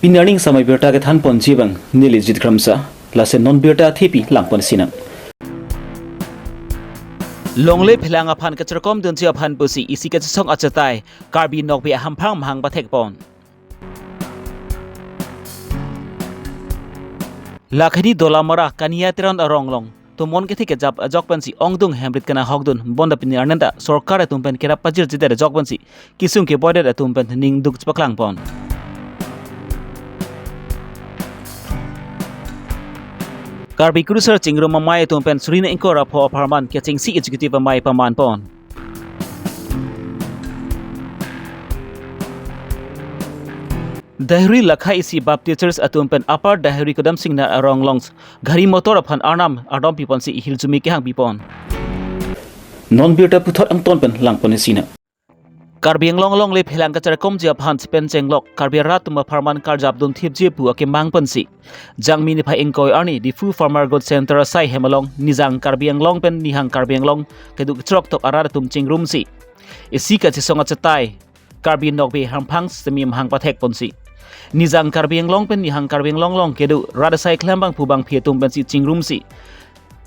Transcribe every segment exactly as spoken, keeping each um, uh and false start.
Pini arni samai birta kethan ponji abang neli Jit Kramsa, lason non birta thepi lang pon sinang. Longle phelang aphan kacherkom dunji aphan pusi isi kachesong achetai Karbi Nokbe Hamphang mahang pathek pon. Lakhani Dolamara Kania Teron arong along tumon kethe kejap ajok pensi ongdung hemrit kena hokdun bonda pini arnenta sorkar atum pen kerap pajirjidet ajok pensi kesung keboidet atum pen ning duk chepaklang pon. Karbi Kurusar Chingrum Amei atum pen suri ingkoi ra pho apharman kechengsi executive amei paman pon. Dahiri Lakha isi Baptist Church atum pen Upper Dahiri Kodam Singnar arong along gari motor aphan arnam ardom piponsi hiljumi kehang pipon. Non birta puthot angton pen lang pon sinang. Karbi Anglong longle phelang kacherkomji aphan pen chenglok Karbi arat atum apharman karjap dunthipji pu akemang pensi Jangmi niphai ingkoi arni Diphu Farmer Good Center asai hem along Nijang Karbi Anglong pen Nihang Karbi Anglong keduk chirok tok arat atum chingrumsi isi kachesong achetai Karbi Nokbe Hamphang semi mahang pathek ponsi. Nijang Karbi Anglong pen Nihang Karbi Anglong along kedo rat asai klembang pu bangphi atum pensi chingrumsi.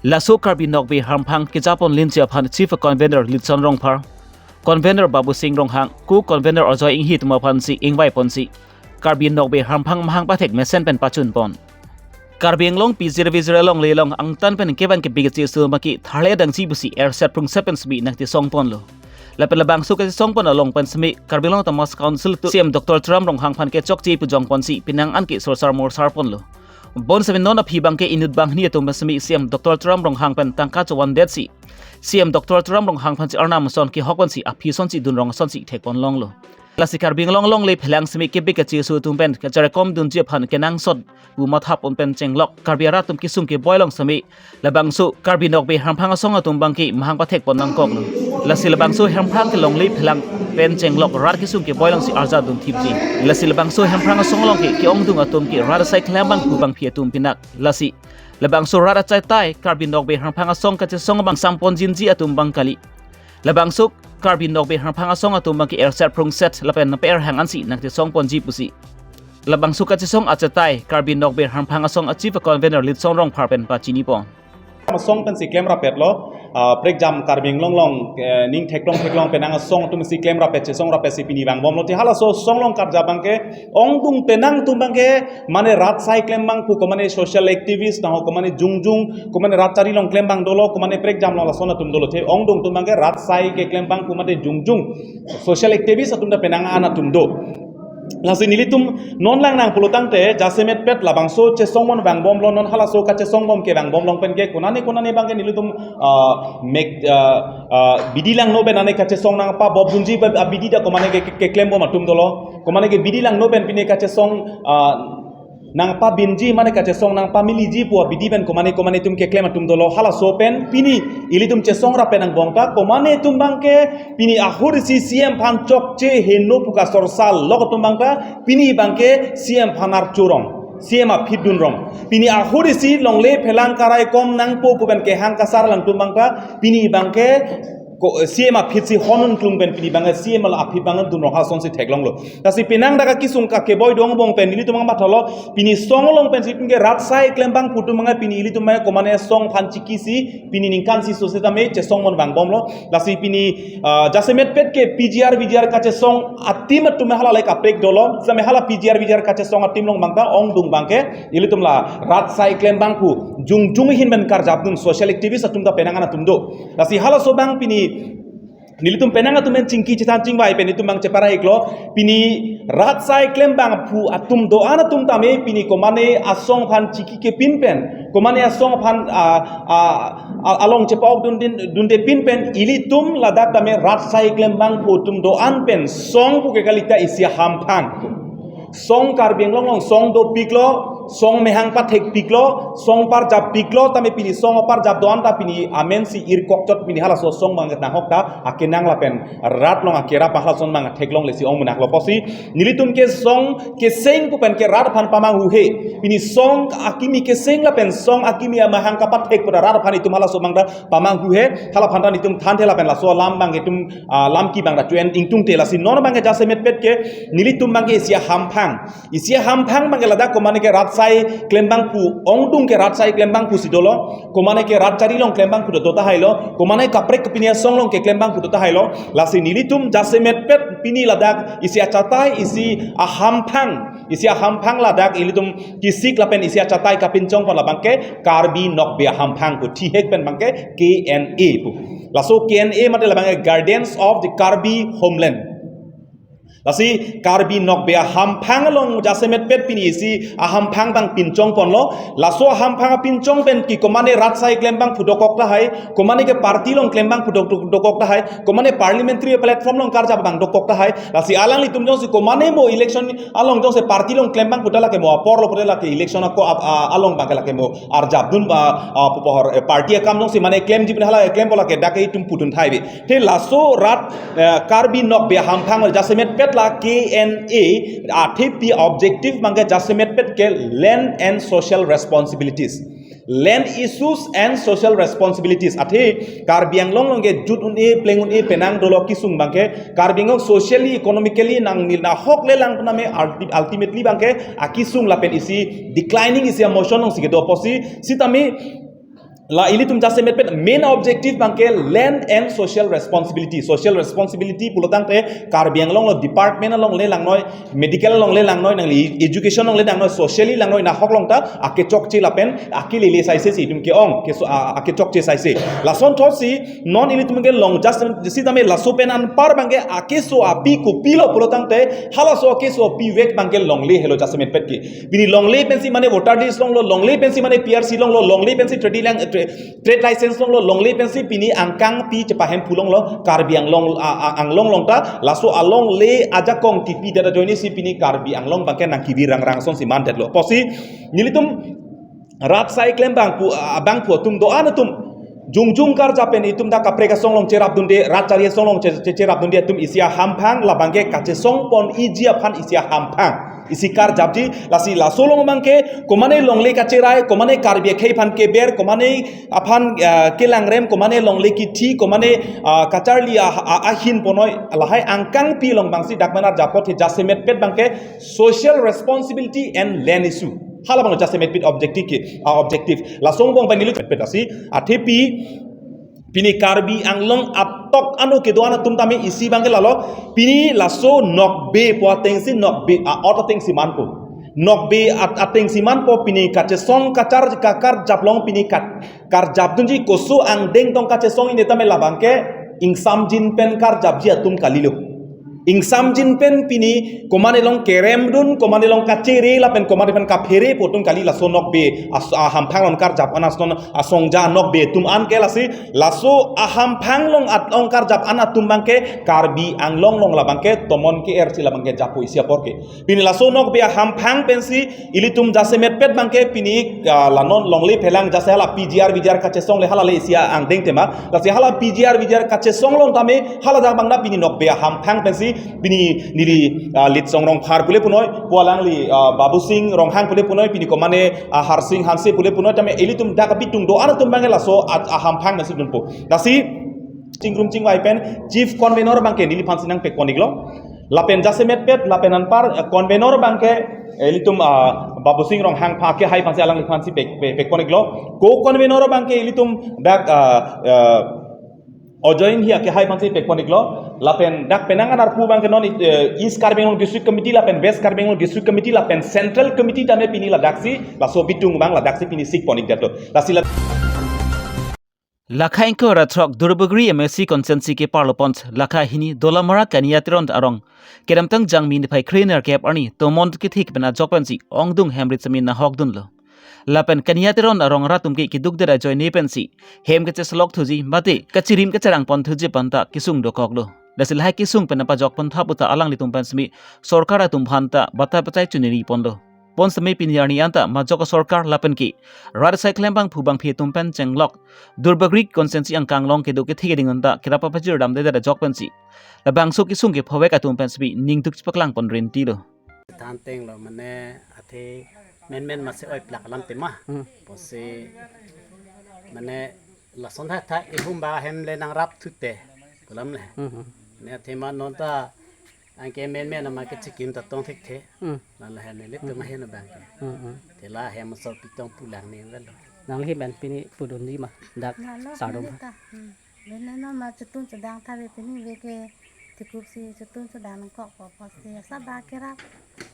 Laso Karbi Nokbe Hamphang kejapon linji aphan Chief Convener Litson Rongphar, Convener Babu Singh Ronghang, Co-Convener Ajoy Inghi atum aphansi ingvai ponsi Karbi Nokbe Hamphang mahang pathek mesen pen pachun pon. Karbi Anglong pijir vijir alongle along angtan pen kevang kebik chesu maki tharle dangji pusi erset prungset pen semi nangtesong ponlo. Lapen labangso kachesong pon along pen semi Karbi Anglong Autonomous Council atum C E M Doctor Tuliram Ronghang aphan kechokche pujong ponsi penang an ke sorsar morsar ponlo. Bonsemi non aphi abangke inut banghini atum pen semi C E M Doctor Tuliram Ronghang pen tangka chovan detsi C E M Doctor Tuliram Ronghang aphansi arnam ason kehok ponsi aphi asonsi dun rong asonsi thek pon longlo. Lasi Karbi Anglong longle phelang semi kebik kachesu atum pen kacherkom dunji aphan kenangsot pu mathap un pen chenglok Karbi arat atum kesung keboi along semi labangso Karbi Nokbe Hamphang asong atum abangke mahang pathek pon nangkoklo. Lasi labangso Hamphang ke longle phelang pen chenglok rat kesung keboi alongsi arjap dunthipji. Lasi labangso Hamphang asong along ke ke-ongdung atum ke rat asai klembang pu bangphi atum pinak. Lasi labangso rat achetai Karbi Nokbe Hamphang asong kachesong abang sampon jinji atum abang kali. Labangso Karbi Nokbe Hamphang asong atum abangke erset prungset lapen nape erhang ansi nangtesong ponji pusi labangso kachesong achetai Karbi Nokbe Hamphang asong a Chief Convener Litson Rongphar pen pachini pon. Asong pensi klem rapetlo, ah, prekjam Karbi Anglong along, eh, ning theklong theklong penang asong atum si klem rapet chesong rapetsi pini vangbomlo. Te halaso asong along karjap abangke ongdung penang atum abangke mane rat asai klembang pu komane social activist nahok komane jongjong komane rat chari along klembang dolo komane prekjam along lason atum dolo. Te ongdung atum abangke rat asai keklembang pu mate jongjong social activist atum ta penang an atum do. Lasi nelitum non lang nang pulotangte jasemet pet labangso chesong mon vangbomlo non halaso kachesong bom ke vangbom along pen ke konane konane abangke nelitum, ah, mek, ah, ah, bidi langno pen ane kachesong nangpabob dunji ba, ah, bidi ta komane ke, ke, keklembom atum dolo. Komane ke bidi langno pen pine kachesong, ah, nangpabinji mane kachesong nangpamiliji pu abidi pen komane komane atum keklem atum dolo halaso pen pini ilitum chesong rap pen angbong ta komane atum abangke pini ahur isi C E M aphan chokche heno pu kasorsal lok atum abang ta pini abangke C E M aphan archurong C E M aphi dunrong pini ahur isi longle phelang karaikom nangpo pu pen kehang kasar lang atum abang ta pini abangke ko, C E M aphi si honun klung pen pini abangke C E M aphi abang dunrong halason si theklonglo. Lasi penang dak akesung kakeboi do angbong pen ilitum abang mathalo pini asong along pensi pini ke rat asai klembang pu atum abang pini ilitum abang komane asong aphan chikisi pini ningkan isi setame chesong mon vangbomlo. Lasi pini, ah, jasemet pet ke P G R V G R kachesong atim atum halalai kaprek dolo. Same hala P G R V G R kachesong atim along abang ta ongdung abangke ilitum la rat asai klembang pu jongjong ahin pen karjap dun social activist atum ta penang an atum do. Lasi halaso abang pini nelitum penang atum pen chingki chethan chingvai pen itum abang cheparai iklo pini rat asai klembang pu atum do-an atum tame pini komane asong aphan chiki kepin pen komane asong aphan, ah, ah, ah, along chepa-ok dun din, dunde pin pen ilitum ladak tame rat asai klembang pu atum do-an pen song pu ke kali ta isi Hamphang. Song Karbi Anglong along song dopiklo, song mehang pathek piklo, song parjap piklo, tame pini song parjap do-an ta pini amen si irkok chot pini halaso song bang nahok ta akenang lapen rat along akerap halason bang theklongle si ong munak lo pusi nelitum ke song keseng pu pen ke rat aphan pamanghuhe. Pini song akimi keseng lapen song akimi amahang kapathek pu ta rat aphan itum halaso bang ta pamanghuhe, hala aphan ta itum thanthe lapen laso alam bang itum, ah, lam ki bang ta chuen ingtungte. Lasi non bang ke jasemetpet ke nelitum bang ke isi ahamphang. Isi ahamphang bang ke ladak komane ke rat asai klembang pu ongdung ke rat asai klembang pu si dolo. Komane ke rat chari along klembang pu do tahai lo. Komane kaprek kepini asong along ke klembang pu do tahai lo. Lasi nelitum jasemetpet pini ladak isi achatai isi ahamphang. Isi ahamphang ladak ilitum kisik lapen isi achatai kapinchong pon labang ke Karbi Nokbe Ahamphang pu thihek pen bang ke K N A pu. Laso K N A mate labang ke Guardians of the Karbi Homeland. Lasi Karbi Nokbe Ahamphang along jasemetpet pini isi ahamphang bang pinchong ponlo. Laso ahamphang apinchong pen ke komane rat asai klembang pu dokok tahai, komane ke party along klembang pu dok-, dok-, dokok tahai, komane parliamentary platform along karjap bang dokok tahai. Lasi alanglitum jongsi komane mo election along jongsi party along klembang pu ta lake mo apor lo pu ta lake election ako ap-, a-, along bang ke lake mo arjapdun ba, a, pupohor, eh, party akam jongsi mane klemji pen hala klem pu lake dak itum pudun thai be. Te laso rat, eh, Karbi Nokbe Ahamphang jasemetpet la K N A athepi objective bang ke jasemetpet ke land and social responsibilities. Land issues and social responsibilities. Athe Karbi Anglong along ke jut un-e, pleng un-e penang dolo kesung bang ke Karbi Anglong socially, economically nang nil nahok le lang pename ulti-, ultimately bang ke akesung lapen isi declining isi a-motion along si kedo pusi sitame la ilitum jasemetpet main objective bang ke land and social responsibility. Social responsibility pulotangte Karbi Anglong lo department along le langnoi, medical along le langnoi, nangli education along le langnoi, socially langnoi, nahok along ta akechokche lapen akelele saise si itum ke-ong, keso, a, akechokche saise. Lasonthot si non ilitum ke long just sitame laso pen anpar bang ke akeso api kopilo pulotangte halaso akeso api vek bang ke longle helo jasemetpet ke. Pini longle pensi mane voter list longlo, longle pensi mane P R C longlo, longle pensi trade lang, tra-, trade license longlo, longle pensi pini angkang pi chepahem pulonglo, Karbi Anglong, a, a, Anglong along ta, laso alongle ajakong kipi data joini si pini Karbi Anglong bang ke nang kivir rangrang ason si mandetlo. Pusi nelitum rat asai klembang pu, a, bang pu atum do-an atum jongjung karjap pen itum dak kaprek asong along cherapdunde, rat chari asong along che-, che-, cherapdunde atum isi ahamphang labang ke kachesong pon-iji aphan isi ahamphang. Isi karjapji, lasi laso along bang ke komane longle kacherai, komane Karbi akhei aphan keber, komane aphan, ah, kelangrem, komane longle kithi, komane, ah, kacharli a, a, ahin ponoi, lahai angkang pi along bang si dak manar japot he jasemetpet bang ke social responsibility and land issue. Hala bang jasemetpet objective ke, ah, objective. Laso angbong bang nelitum pet asi, athepi pini Karbi Anglong atok ano kedo-an atum tame isi bang ke lalo, pini laso nokbe pu atengsi nokbe a-ot atengsi manpo. Nokbe at-, atengsi manpo pini kachesong kachar kakar japlong pini kat-, karjapdunji koso angdeng tong kachesong-ine tame labang ke ingsamjin pen karjapji atum kalilo. Ingsamjin pen pini komane along keremdun, komane along kachere lapen komane pen kaphere pu atum kali laso nokbe as-, ahamphang along karjap an ason asongja nokbe atum an ke lasi laso ahamphang along at-, along karjap an atum bang ke Karbi Anglong along labang ke tomon ke-er si labang ke japo isi apor ke. Pini laso nokbe ahamphang pensi ilitum jasemetpet bang ke pini, ah, la non longle phelang jase hala P G R V G R kachesong le hala le isi angdeng tema. Lasi hala P G R V G R kachesong along tame hala jang bang na pini nokbe ahamphang pensi pini neli, ah, Litsong Rongphar pule punoi, pu alangli, ah, Babusing Ronghang pule punoi, pini komane, ah, Harsing Hanse pule punoi, tame ilitum dak abitung do-an atum bang ke laso a-, ahamphang pensi dunpo. Lasi chingrum chingvai pen chief convener bang ke neliphan si nangpek pon-iklo. Lapen jasemetpet, lapen anpar, eh, convener bang ke, eh, ilitum, ah, Babusing Ronghang aphan akehai aphansi alangliphan si pek, pek, pek pon-iklo. Co-convener bang ke ilitum dak, ah, ah, Ajoy Enghi akehai aphansi pek pon-iklo. Lapen dak penang anarpu bang ke non, eh, East Karbi Anglong District Committee, lapen West Karbi Anglong District Committee, lapen Central Committee tame pini ladaksi, laso abitung bang ladaksi pini sik pon-ikdetlo. Lasi la- Lakha ingkoi ra throk Duarbagori M A C constituency keparlo ponch lakha hini Dolamara Kania Teron arong kedamtang Jangmi niphai kre nerkep arni tomon kethik pen ajok pensi ongdung hem rit semi nahokdunlo. Lapen Kania Teron arong rat atum ke keduk dera ajoine pensi hem kecheselok thuji mate kachirim kacherang pon thuji aphan ta kesung dokoklo. Lasi lahai kesung pen apajok pon thap uta alanglitum pen semi sorkar atum aphan ta batai pachai chuniri ponlo. Pon seme pini arni anta majok asorkar lapen ke rat asai klembangphu bangphi atum pen chenglok Duarbagori constituency angkang along kedo kethe keding anta kerap papajirdamde ajok pensi labangso kesung kephovek atum pen seme ningduk chepaklang pon rintilo. Than tenglo mane athe menmen masi oi plak alam tema. Hmm. Pusi mane lason tha tha ihum ba hem le nangrap thute pu alam le. Hmm, hmm. Ne athe ma non ta anke menmen ama ke chikim ta tong thekthe. Hmm. Lale hem le tema hem abang ke. Hmm, hmm. Te la hem asor pitong pulang ni velo. Nangli hem pen pini pudunji ma dak Lalo sardom pini ha. Ta. Hmm. Bene no ma chutun chedang tha ve pini ve ke tikup si chutun chedang nangkok po po si asa ba kerap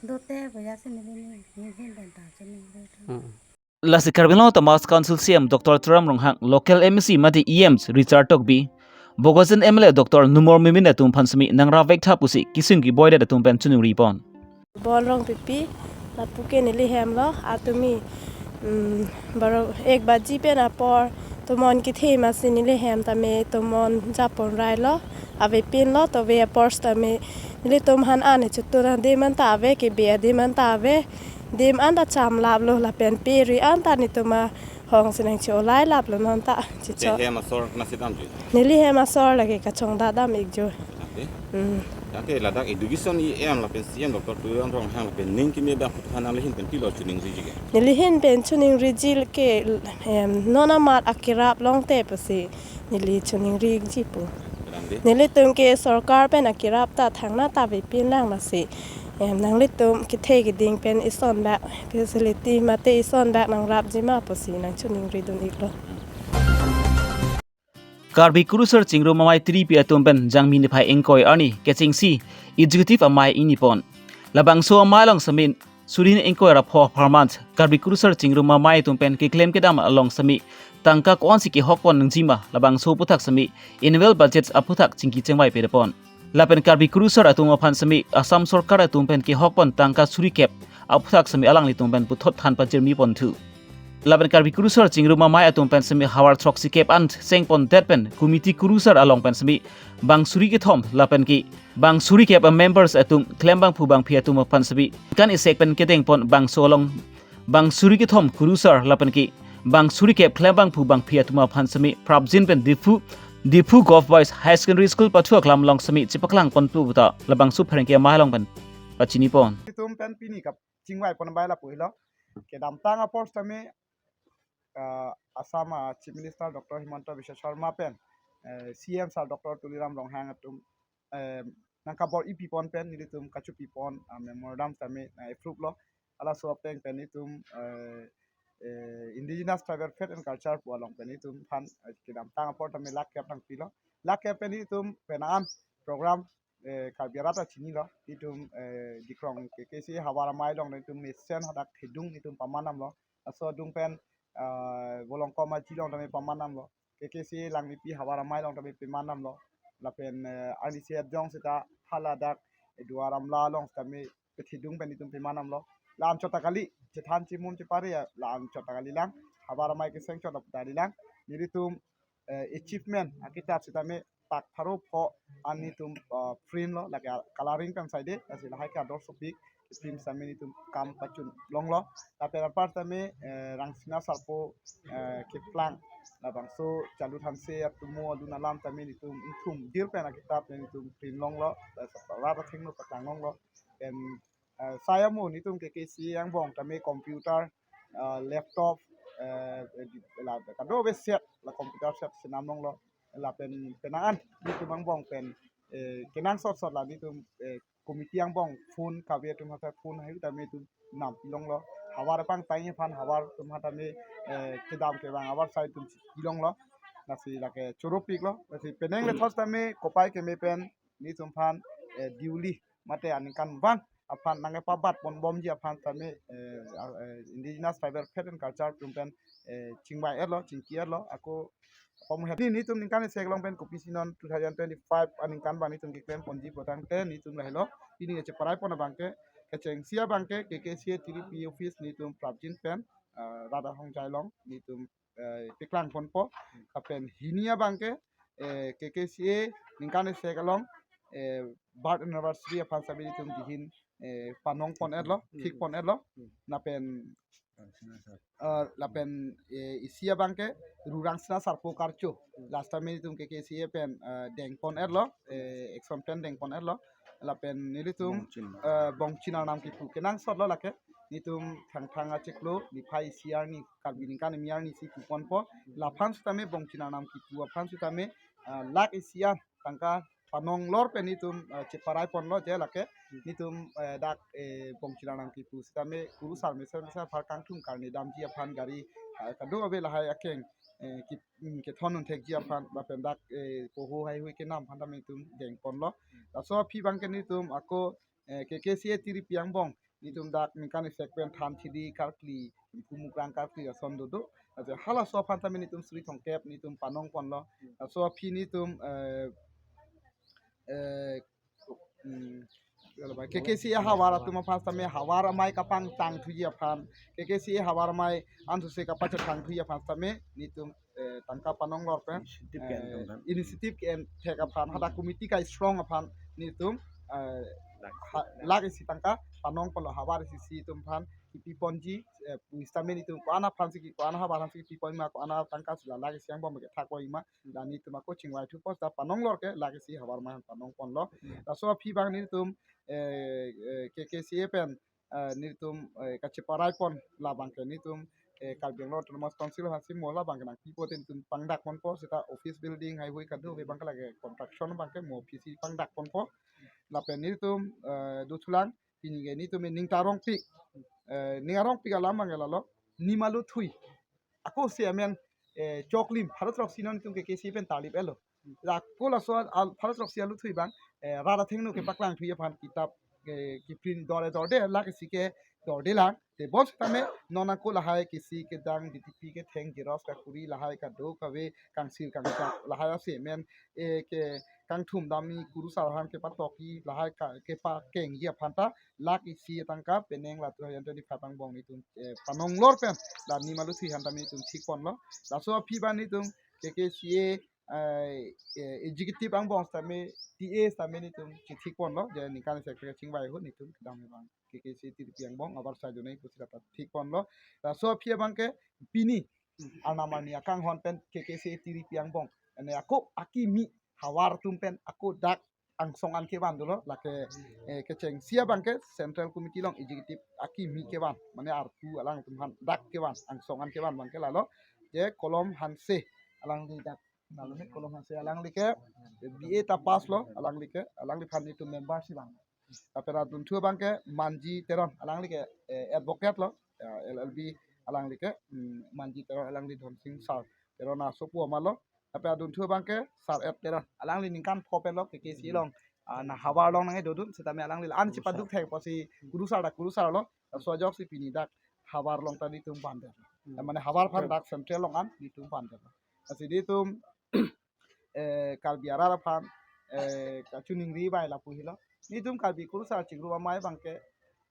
dote boya si ni bini ni hin ben ta chuni ve. Hmm. Lasi Karbi Anglong Autonomous Council C E M Doctor Tuliram Ronghang, local M A C mate E Ms Richard Tokbi, Bokajan M L A Doctor Numal Momin atum aphan seme nangrap vek tha pusi kesung keboidet atum pen choningri pon. Bon Rongpipi, lapu ke neli hem lo, atumi, mm, baro ek baji pen apor, tomon kethe masi neli hem tame tomon japon rai lo, avepin lo, tove apor tame, nelitum han an chutun adim anta ave, kebe adim anta ave, dim anta chamlap lo, lapen pe ri anta netum ahong si nangcholai lap lo non ta, Te chicho. Hem asor nasi damji. Neli hem asor lake kachongdat dam ikjo. Ate? Hmm. Ate ladak education E M lapen C E M Doctor Tuliram Ronghang lapen ning kimi bang puthan nangli hin pen pilo choningriji ke? Neli hin pen choningriji ke, em, non amat akerap longte pusi neli choningriji pu. Kedam de? Nelitum ke sorkar pen akerap ta thangnatta avepin lang masi. Em, nanglitum kethe keding pen ison bak facility mate ison bak nangrapji ma pusi nangchoningri dun iklo. Karbi Kurusar Chingrum Amei Tiripi atum pen Jangmi niphai ingkoi arni kechengsi Executive Amei ingni pon. Labangso amei along seme suri hini ingkoi ra pho apharman Karbi Kurusar Chingrum Amei atum pen keklem kedam along seme tangka ko-an si kehok pon nangji ma labangso aphuthak seme annual budget aphuthak chingki chingvai pede pon. Lapen Karbi Kurusar atum aphan seme Assam sorkar atum pen kehok pon tangka suri kep aphuthak seme alanglitum pen puthot than pajirmi pon thu. Lapen Karbi Kurusar Chingrum Amei atum pen seme havar throksi kep an seng pon det pen committee Kurusar along pen seme bang suri kethom lapen ke bang suri kep a members atum klembangphu bangphi atum aphan seme kan isek pen kedeng pon bangso along bang suri kethom Kurusar lapen ke bang suri kep klembangphu bangphi atum aphan seme prapjin pen Diphu, Diphu Govt Boys High Secondary School pathu aklam along seme chepaklang pon pu ta labangso pherangke amei along pen pachini pon. Itum pen pini kachingvai pon bai lapu helo. Kedamtang apor tame, ah, Assam, ah, Chief Minister Doctor Himanta Biswa Sarma pen, eh, C E M Sir Doctor Tuliram Ronghang atum, eh, nangkabor-ipi pon pen nelitum kachopi pon, ah, memorandum tame, ah, approve lo. Halaso apeng pen itum, eh, eh, Indigenous Tribal Faith and Culture pu along pen itum aphan, eh, kedamtang apor tame lakh kep nangpilo. Lakh kep pen itum penang an program, eh, Karbi arat ta chinilo. Itum, eh, Dikrong K K C havar amei along itum mesen hadak thedung itum paman damlo. Laso adung pen, ah, Volongkom Aji along tame paman damlo. K K C Langmepi havar amei along tame paman damlo. Lapen, eh, arnisi adjong seta haladak, eh, Duar Amla along tame pethedung pen itum paman damlo. La-an chot ta kali, chethan chimun chepare ya, la-an chot ta kali lang, havar amei keseng chot ta kali lang. Nelitum, eh, achievement akitap sitame pak pharo pho an itum, ah, print lo, lake colouring pen saide, lasi lahai ke ador sopik, print sitame itum kam pachun longlo. Lapen apar tame, eh, Rangsina Sarpo, eh, keplang, labangso Chalu Thanse atumo alun alam tame itum ingthum dir pen akitap pen itum print longlo, eh, rat athengno paklang longlo. Pen, eh, sai amo nelitum K K C angbong tame computer, eh, laptop, eh, la kadokave set, la computer set chenam longlo. Lapen penang an nelitum angbong pen, eh, kenangsot sot la nelitum, eh, committee angbong phone kave atum hathak phone hai tame itum nam longlo. Havar pangtang aphan havar atum hadak tame, eh, kedam kevang havar sai itum longlo. Lasi lake choro piklo. Lasi penang le thos tame kopai keme pen nelitum aphan, eh, duly mate aningkanvang aphan nangkepabat ponbomji aphan tame, eh, ah, eh, Indigenous Tribal Faith and Culture atum pen, eh, chingvai-etlo, chingki-etlo, ako pamuhet. Ni nelitum ningkan isek along pen kopisi non two thousand twenty-five aningkanvang nelitum keklem ponji pu tangte nelitum lahelo. Pini kacheparai pon abangke, kechengsi abangke, K K C A Tiripi office nelitum prapjin pen, ah, rat ahongjai along nelitum, eh, paklang ponpo. Lapen hini abangke, eh, K K C A ningkan isek along, eh, birth anniversary aphan sitame nelitum dihin eh, panong pon-etlo, thik pon-etlo. Lapen, eh, lapen, eh, isi abangke Rurangsina Sarpo Karcho. Last time nelitum K K C A pen, eh, deng pon-etlo, eh, action plan deng pon-etlo. Lapen nelitum, Bongchin. Eh, Bongchin Arnam kipu kenangsotlo lake. Nelitum Thangthang achiklo, niphai isi arni, Karbi ningkan kimi arni si pu ponpo. Laphan sitame Bongchin Arnam kipu aphan sitame, eh, lakh isi an tangka panong lor pen nelitum, eh, cheparai ponlo je lake nelitum, eh, dak, eh, Bongchin Arnam kipu sitame kurusar mesen mesen apar kangthum karne damji aphan gari, eh, kadokave lahai akeng, eh, ki, mm, kethon un thekji aphan lapen dak, eh, poho haihui kenam aphan tame nelitum deng ponlo. Laso aphi abangke nelitum ako, eh, K K C A tiripi angbong nelitum dak ningkan isi pen than thidi karkli, Phumukrang karkli ason dodo. Aja halaso aphan tame nelitum suri thomkep nelitum panong ponlo. Laso aphi nelitum, eh, eh, mm, K K C A havar atum aphan tame havar amei kapangtang thuji aphan, K K C A havar amei ansose kapachethang thuji aphan tame nelitum, eh, tangka panong lor pen, initiative ke-en, eh, tongthan, initiative ke-en thek aphan, hadak committee kai strong aphan nelitum, eh, lakh isi, ha-, lakh isi tangka panong ponlo, havar isi isi atum aphan kipi ponji, eh, pu sitame nelitum ko-an aphan si ki, ko-an havar aphan si kipi pon ma, ko-an atangka si la lakh isi angbong ke thak pon ma, la nelitum ako chingvai thupo sita panong lor ke lakh isi havar amei aphan panong ponlo. Laso aphi abang nelitum, eh, eh, K K C A pen, eh, nelitum, eh, kacheparai pon labangke nelitum, eh, Karbi Anglong Autonomous Council aphan si mo labangke nangpipo te nelitum pangdak ponpo sita office building haihui kadokave abangke lake construction abangke mo aphi si pangdak ponpo. Lapen nelitum, eh, dothulang pini ke nelitum ning ta arongpik, eh, ning arongpik alam abangke lalo, Nima Luthui. Ako si amen, eh, choklim, pharo throk si non nelitum K K C A pen tarlip-etlo. Ako laso al, pharo throk si aluthoi abang, eh, rat athengno kepaklang thuji aphan kitap, eh, kiprint dorde dorde, lakh isi ke dordelang. Tebon sitame non ako lahai kisi kedang D T P ketheng xerox kakuri lahai kadokave kangsir kangchak lahai ase men, eh, ke kangthum damji kurusar aphan kepatokji lahai ka, kepakengji aphan ta lakh isi tangka penang latum hayan twenty-five angbong nelitum, eh, panong lor pen la Nima Luthui aphan tame nelitum thik ponlo. Laso aphi abang nelitum K K C A, eh, eh, executive angbong sitame, T A sitame nelitum chethik ponlo, je ningkan isi ke chingvai ahut nelitum kedam abang K K C A tiripi angbong abar sajone pusi lata thik ponlo. Laso aphi abangke pini Arnam arni akanghon pen K K C A tiripi angbong, ene ako akimi havar atum pen ako dak angsong an kevan dolo, lake, eh, kechengsi abangke Central Committee along executive akimi kevan, mane arpu alangtum aphan dak kevan, angsong an kevan abangke lalo, je Kolom Hanse, alangli dak, lalo ne Kolom Hanse, alangli ke B A ta pass lo, alangli ke, alangliphan nelitum member si vang. Lapen adunthu abangke Manji Teron, alangli ke, eh, advocate lo, eh, L L B, alangli ke, mm, Manji Teron, alangli Dhonsing Sar Teron asopo ma lo. Lapen adunthu abangke Sar F Teron, alangli ningkan pho pen lo K K C A along, ah, na havar along nangkedodun sitame alangli la-an chepaduk thek pusi kurusar dak kurusar lo. Laso ajoksi pini dak havar along ta nelitum vandet. Hmm. Mane havar aphan dak Central along an nelitum vandet. Lasi nelitum, eh, Karbi arat aphan, eh, kachiningri bai lapu helo. Nelitum Karbi kurusar chingrum amei abangke,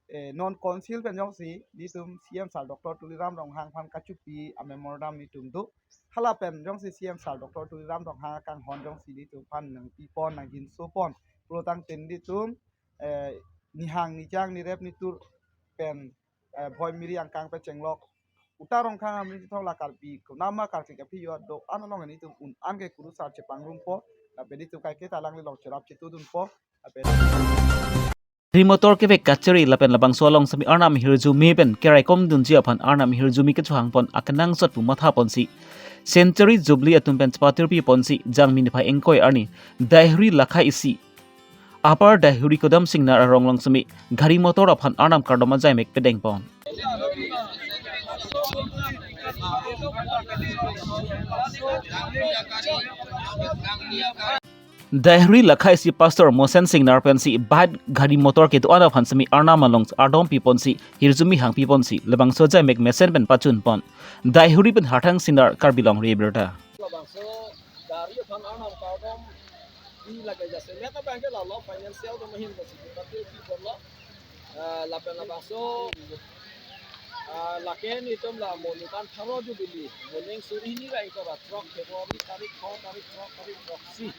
eh, non council pen jongsi nelitum C M Sir Doctor Tuliram Ronghang aphan kachipi a memorandum nelitum do. Hala pen jongsi C M Sir Doctor Tuliram Ronghang akanghon jongsi nelitum aphan nangpi pon, nangjinso pon pulo tangte nelitum, eh, nihang nijang nirep nitur pen, eh, bhoi miri angkang pachenglok uta Rongkhang amri thong la Karbi kunama Karbi kaphi yo do-an along nelitum un-an ke kurusar chepangrumpo, lapen nelitum kaike ta alangli along cherap chetudunpo, lapen Gari motor kevek kachari lapen labangso along sitame Arnam ahirjume pen keraikom dunji aphan Arnam ahirjume kechohang pon akenangsot pu matha ponsi Century Jubilee atum pen chepatirpi ponsi Jangmi niphai ingkoi arni Daihuri lakha isi Upper Daihuri Kodam Singnar arong along sitame gari motor aphan Arnam kardom ajaimek pedeng pon. Daihuri lakha isi Pastor Mosen Singnar pensi bike gari motor kedo-an aphan sitame Arnam along ardom pi ponsi hirjume hangpi ponsi labangso ajaimek mesen pen pachun pon. Daihuri pen Harthang Singnar, Karbi Longri Abirta. Labangso gari aphan Arnam kardom pi lake jasemet abangke lalo financial atum ahin pusi patirpi ponlo. Ah, lapen labangso, ah, lake nelitum la mo ningkan pharo Jubilee, mo ning suri hini ra ingkoi ra throk February tarik pho, tarik throk, tarik throksi.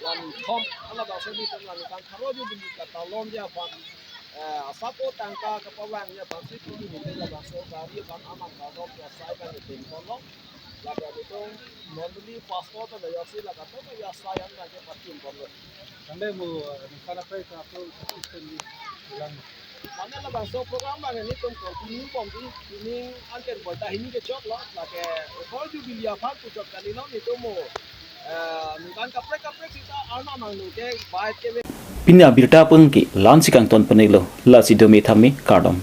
La nithom, labangso nelitum la ningkan pharo Jubilee katalon dia aphan eh, asap o tangka kapavang ya bangsi pini nelitum labangso gari abang amang kadom ya sai bang itum kono. Lake nelitum mondoli pastor ta layoksi lake atum ya sai an bang ke pachun kono. Tangte mo, eh, ningkan apa itu aku assistant di ulang. Mane labangso program bang nelitum continue bomdi, pining anten boita hini kechoklo, lake Silver Jubilee aphan puchot kali lo nelitum mo, eh, ningkan kaprek kaprek sita arna mangno ke bai ke. Pini abirta pengki la-ansi kangton penilo, lasi domi thami kardom.